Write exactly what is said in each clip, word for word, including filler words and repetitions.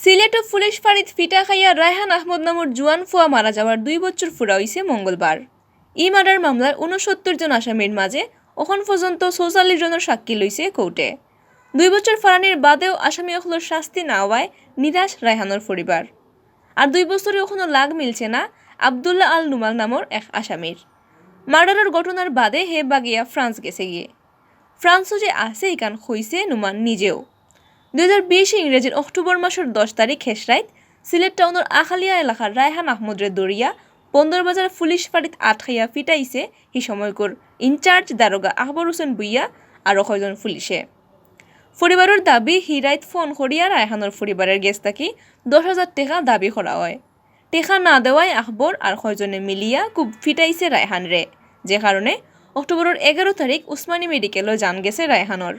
সিলেটো পুলিশ ফাঁড়িত ফিটা খাইয়া রায়হান আহমদ নামর জুয়ান ফুয়া মারা যাওয়ার দুই বছর পুরা অইছে মঙ্গলবার। ই মার্ডার মামলার ঊনসত্তর জন আসামির মাঝে অখন পর্যন্ত চৌচল্লিশ জনর সাক্ষী লইছে কোর্টে। দুই বছর ফারানির বাদেও আসামি অকলর শাস্তি না অওয়ায় নিরাশ রায়হানর পরিবার। আর দুই বছরে অখনো লাগ মিলছে না আব্দুল্লাহ আল নুমান নামর এক আসামির। মার্ডারর ঘটনার বাদে হে বাগিয়া ফ্রান্স গেছে গিয়ে। ফ্রান্সও যে আছে ইখান কইছে নুমান নিজেও। দুই হাজার বিশ ইংরেজির অক্টোবর মাসর দশ তারিখ হেশরাইত সিলেট টাউনর আখালিয়া এলাকার রায়হান আহমদরে ধরিয়া বন্দরবাজার পুলিশ ফাঁড়িত আটকাইয়া ফিটাইছে হি সময়কুর ইনচার্জ দারোগা আকবর হোসেন ভুইয়া আরো কয়জন পুলিশে। পরিবারর দাবি, হি রাইত ফোন করিয়া রায়হানর পরিবারর গেছ থাকি দশ হাজার টেকা দাবি করা অয়। টেকা না দেওয়ায় আকবর আর কয়জনে মিলিয়া খুব ফিটাইছে রায়হানরে, যে কারণে অক্টোবরর এগারো তারিখ উসমানী মেডিকেলো জান গেছে রায়হানর।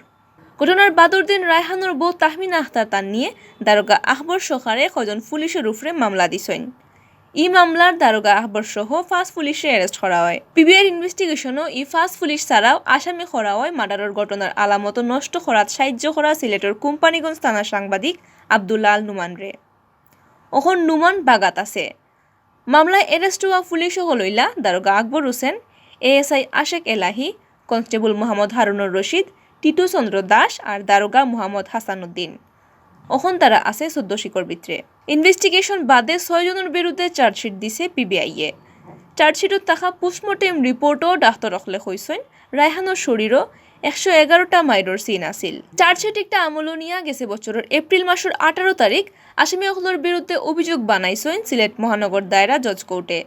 ঘটনার বাদর দিন রায়হানর বউ তাহমিনা আখতার তান নিয়ে দারোগা আকবর সরকারে কয়জন পুলিশর উপরে মামলা দিছইন। ই মামলার দারোগা আকবর সহ পাঁচ পুলিশরে অ্যারেস্ট করা অয়। পিবিআইর ইনভেস্টিগেশনো ই পাঁচ পুলিশ ছাড়াও আসামি করা অয় মার্ডারর ঘটনার আলামত নষ্ট করাত সাহায্য করা সিলেটর কোম্পানীগঞ্জ থানার সাংবাদিক আব্দুল্লাহ আল নুমানরে। অখন নুমান বাগাত আছে। মামলায় অ্যারেস্ট অওয়া পুলিশ অকল অইলা দারোগা আকবর হোসেন, এএসআই আশেক এলাহি, কনস্টেবল মোহাম্মদ হারুনুর রশিদ, টিটু চন্দ্র দাস আর দারোগা মোহাম্মদ হাসান উদ্দিন। অখন তারা আছে চৌদ্দ শিকর ভিতরে। ইনভেস্টিগেশন বাদে ছয় জনর বিরুদ্ধে চার্জশিট দিছে পিবিআইয়ে। চার্জশিটত থাকা পোস্টমর্টেম রিপোর্টও ডাক্তর অকলে কইছইন রায়হানর শরীরও একশো এগারোটা মাইরর চিন আছিল। চার্জশিট একটা আমলো নিয়া গেছে বছরর এপ্রিল মাসর আঠারো তারিখ আসামি অকলর বিরুদ্ধে অভিযোগ বানাইছইন সিলেট মহানগর দায়রা জজ কোর্টে।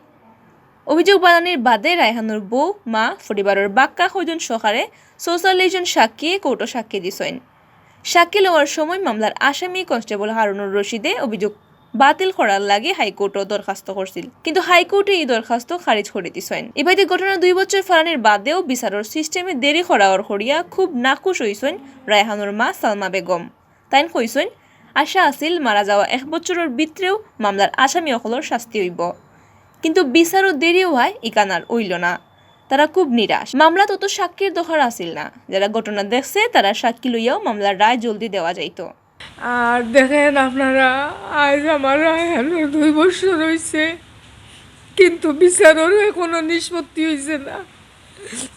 অভিযোগ বানানির বাদে রায়হানর বউ, মা, পরিবারর বাক্কা কয়জন সহকারে চৌচল্লিশ জন সাক্ষীয়ে কোর্টো সাক্ষী দিছইন। সাক্ষী লওয়ার সময় মামলার আসামি কনস্টেবল হারুনুর রশিদে অভিযোগ বাতিল করার লাগি হাইকোর্টো দরখাস্ত করছিল, কিন্তু হাইকোর্টে ই দরখাস্ত খারিজ করি দিছইন। ইবাদি ঘটনা দুই বছর ফারানির বাদেও বিচারর সিস্টেমে দেরি করার করিয়া খুব নাখুশ অইছইন রায়হানর মা সালমা বেগম। তাইন কইছইন, আশা আছিল মারা যাওয়া এক বছরর ভিতরেও মামলার আসামি অকলর শাস্তি অইবো, কিন্তু বিচারও দেরি অওয়ায় ইখান আর অইলো না। তারা খুব নিরাশ। মামলাত অত সাক্ষীর দরকার আছিল না। যারা ঘটনা দেখছে তারার সাক্ষী লইয়াও মামলার রায় জলদি দেওয়া যাইতো। আর দেখেন আপনারা, আইজ আমার রায়হানর দুই বছর অইছে, কিন্তু বিচারর এখনো নিষ্পত্তি অইছে না।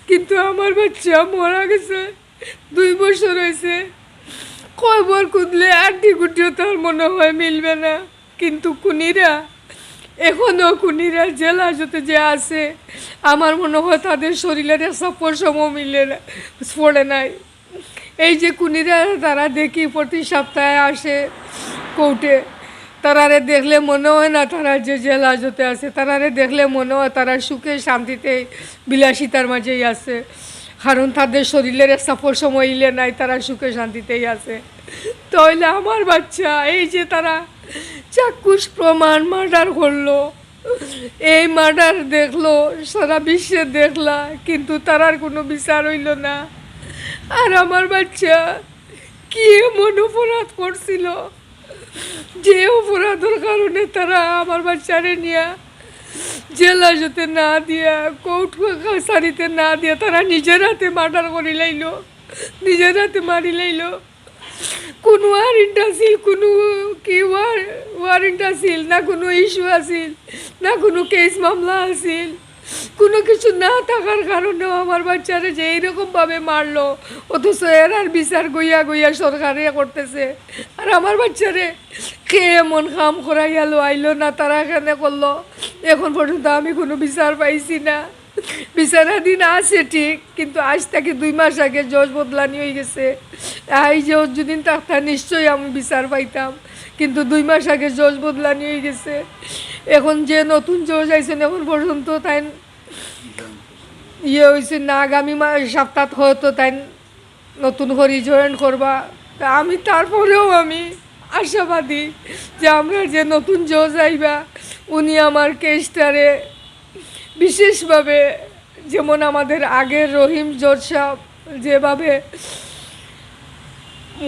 কিন্তু আমার বাচ্চা মারা গেছে, দুই বছর অইছে। কবর খুঁজলে আড্ডি গুটিও তার মনে হয় মিলবে না। কিন্তু খুনিরা, এখনো খুনিরা জেল হাজতে যে আছে, আমার মনে হয় তাদের শরীরের এক চাপড় সময় মিলে না, পড়ে নাই। এই যে খুনিরা, তারা দেখি প্রতি সপ্তাহে আসে কোর্টে, তারারে দেখলে মনে হয় না তারা যে জেল হাজতে আছে, তারারে দেখলে মনে হয় তারা সুখে শান্তিতে বিলাসিতার মাঝেই আছে, কারণ তাদের শরীরের এক চাপড় সময় ইলে নাই, তারা সুখে শান্তিতেই আছে। তাহলে আমার বাচ্চা, এই যে তারা চাক্ষুষ প্রমাণ মার্ডার করলো, এই মার্ডার দেখলো, সারা বিশ্বে দেখলা, কিন্তু তারার কোনো বিচার অইলো না। আর আমার বাচ্চা কি এমন অপরাধ করছিল যে অপরাধর কারণে তারা আমার বাচ্চারে নিয়া জেল হাজতে না দিয়া, কোর্ট কাছারিতে না দিয়া, তারা নিজের হাতে মার্ডার করি লাইলো, নিজের হাতে মারি লাইলো। কোনো ওয়ারেন্ট আছিল, কোনো কি ওয়ার-, ওয়ারেন্ট আছিল না, কোনো ইস্যু আছিল না, কোনো কেস মামলা আছিল, কোনো কিছু না থাকার কারণেও আমার বাচ্চারে যে এইরকম ভাবে মারলো, অথচ এরার বিচার গইয়া গইয়া সরকারে করতেছে। আর আমার বাচ্চারে কে এমন কাম করাইয়া লইলো না, তারা কেনে করলো, এখন পর্যন্ত আমি কোনো বিচার পাইছি না। বিচারাধীন আছে ঠিক, কিন্তু আজ থেকে দুই মাস আগে জজ বদলানি হয়ে গেছে। এই জজ যদি থাকতা, নিশ্চয়ই আমি বিচার পাইতাম, কিন্তু দুই মাস আগে জজ বদলানি হয়ে গেছে। এখন যে নতুন জজ আইছেন, এখন পর্যন্ত তাই ইয়ে হয়েছে না, আগামী মা-, সপ্তাহ হয়তো তাই নতুন করে জয়েন করবা। তা আমি, তারপরেও আমি আশাবাদী যে আমরা যে নতুন জজ আইবা, উনি আমার কেসটারে বিশেষভাবে, যেমন আমাদের আগের রহিম জজ সাহেব যেভাবে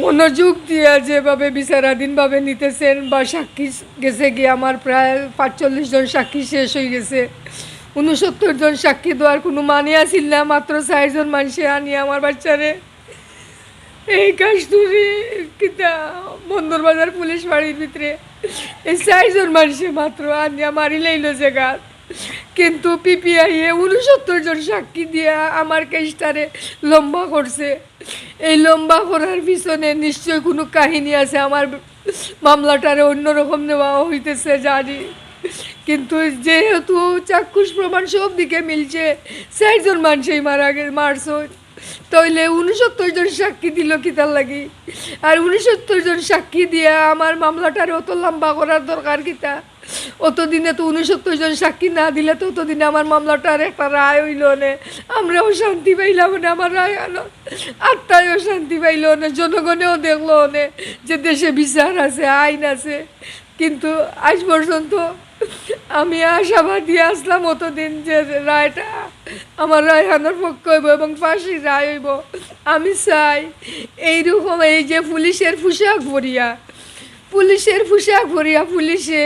মনোযোগ দিয়া যেভাবে বিচারাধীনভাবে নিতেছেন, বা সাক্ষী গেছে গিয়ে আমার প্রায় পাঁচচল্লিশ জন সাক্ষী শেষ হয়ে গেছে, ঊনসত্তর জন সাক্ষী দেওয়ার কোনো মানে আছিল না, মাত্র চারজন মানুষে আনি আমার বাচ্চারে এই কাশতুরি কিতা বন্দরবাজার পুলিশ ফাঁড়ির ভিতরে এই চাইরজন মানষে মাত্র আনিয়া মারিলাইলো জাগাত। কিন্তু পিপিআই এ ঊনসত্তর জন সাক্ষী দিয়া আমার কেসটারে লম্বা করছে। এই লম্বা করার পিছনে নিশ্চয় কুনু কাহিনী আছে, আমার মামলাটারে অন্যরকম নেওয়া হইতেছে জানি। কিন্তু যেহেতু চাক্ষুষ প্রমাণ সব দিকে মিলছে, চাইরজন মানষেই মারা গে-, মারছইন, তাইলে ঊনসত্তর জন সাক্ষী দিল কিতার লাগি? আর ঊনসত্তর জন সাক্ষী দিয়া আমার মামলাটারে অত লম্বা করার দরকার কিতা? অতদিনে তো ঊনসত্তর জন সাক্ষী না দিলে তো অতদিনে আমার মামলাটার একটা রায় হইল নে, আমরাও শান্তি পাইলাম নে, আমার রায়হানর আত্মায়ও শান্তি পাইল নে, জনগণেও দেখলো নে যে দেশে বিচার আছে, আইন আছে। কিন্তু আজ পর্যন্ত আমি আশাবাদী আসলাম অতদিন যে রায়টা আমার রায়হানর পক্ষে হইব এবং ফাঁসি রায় হইব। আমি চাই এইরকম এই যে পুলিশের পোশাক পরিয়া, পুলিশের পোশাক পরিয়া পুলিশে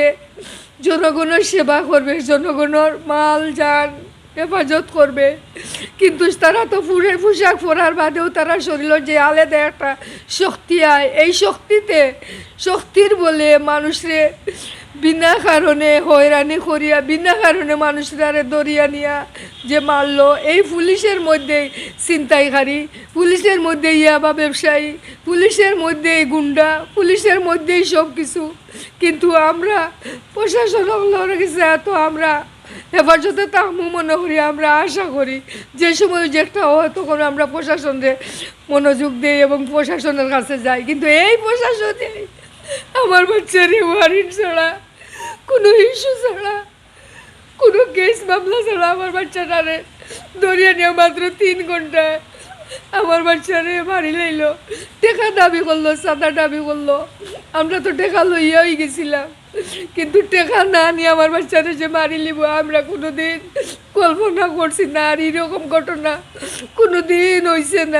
জনগণের সেবা করবে, জনগণের মাল জান হেফাজত করবে। কিন্তু তারা তো পুরে-, পোশাক পরার বাদেও তারা শরীরর যে আলাদা একটা শক্তি আয়, এই শক্তিতে, শক্তির বলে মানুষরে বিনা কারণে হয়রানি করিয়া, বিনা কারণে মানুষরারে ধরিয়া নিয়া যে মারলো, এই পুলিশের মধ্যেই ছিনতাইকারী, পুলিশের মধ্যে ইয়াবা ব্যবসায়ী, পুলিশের মধ্যেই গুন্ডা, পুলিশের মধ্যেই সব কিছু। কিন্তু আমরা প্রশাসন অকলর গেছে এত আমরা হেফাজতে থাকমু মনে করি, আমরা আশা করি যে সময় যে একটা হয় তখন আমরা প্রশাসনরে মনোযোগ দেই এবং প্রশাসনের কাছে যাই। কিন্তু এই প্রশাসনে আমার বাচ্চারে ওয়ারেন্ট ছাড়া, কোনো ইস্যু ছাড়া, কোনো কেস মামলা ছাড়া আমার বাচ্চাটারে ধরিয়া নিয়া মাত্র তিন ঘন্টায় আমার বাচ্চারে মারিলাইলো। টেকা দাবি করলো, চাঁদা দাবি করলো, আমরা তো টেকা লইয়াই গেছিলাম। কিন্তু টেকা না নিয়া আমার বাচ্চারে যে মারিলিবো, আমরা কোনোদিন কল্পনা করছি না। আর এরকম ঘটনা কোনোদিন হইছে না।